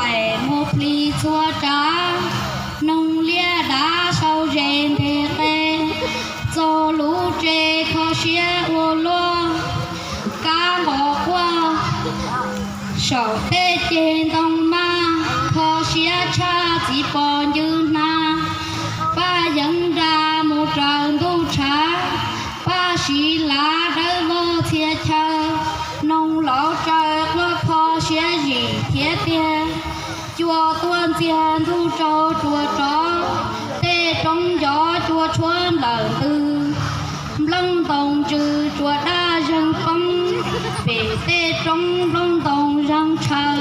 Tais mus plig txhua tsav, noog liab dav sau zes ntes qe, txog lub tsev kho siab ua luaj, kab nqos quaj saum tej ceg ntoo maj, kho siab tshaj txiv pos ncw hnav, Paj Yeev nra mus raws ntuj tshav, Paj Siv Lav dawb vog txhia chaw, noog laus tsaws quaj kho siab zim thiab tiag. Cua tuaj ntxiag ntuj rau tsuas rov, tej roob ncov cua tshuab nplawm ntws, nplooj ntoos ntsws tsuas daj zeeg poob, pem tej roob nplooj ntoos zeeg tshaw,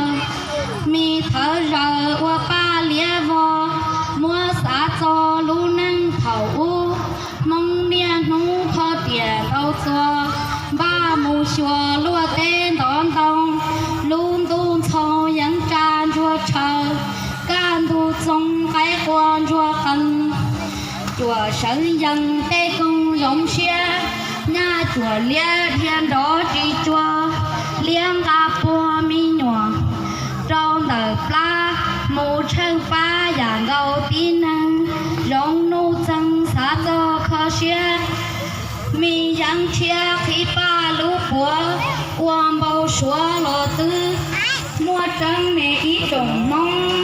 mi thawv zaws ua paj liab vog, muab xav txog lub neej thaum ub, Hmoob niaj hnub kho riam ntau txuas, npaj mus xyuas luaj teb ntov ntoo, lub ntuj ntxhoo yeej tsa ntsuag tshaw, kaj ntug txoov qaib qua ntsuag qees, cuam sawv yees tej koog zoov siab, nyaj cuam liab dhia nrov ris tsuag, liab nqa puag me nyuam rau ntawm plab, mus tsheej pab yam nkaus tib neeg, zoov nuj txeeg xav txog kho siab, mi yeeb tshiab qhib paj lub puav, ua npau suav los twb muaj tseeb me ib tsoom Hmoob.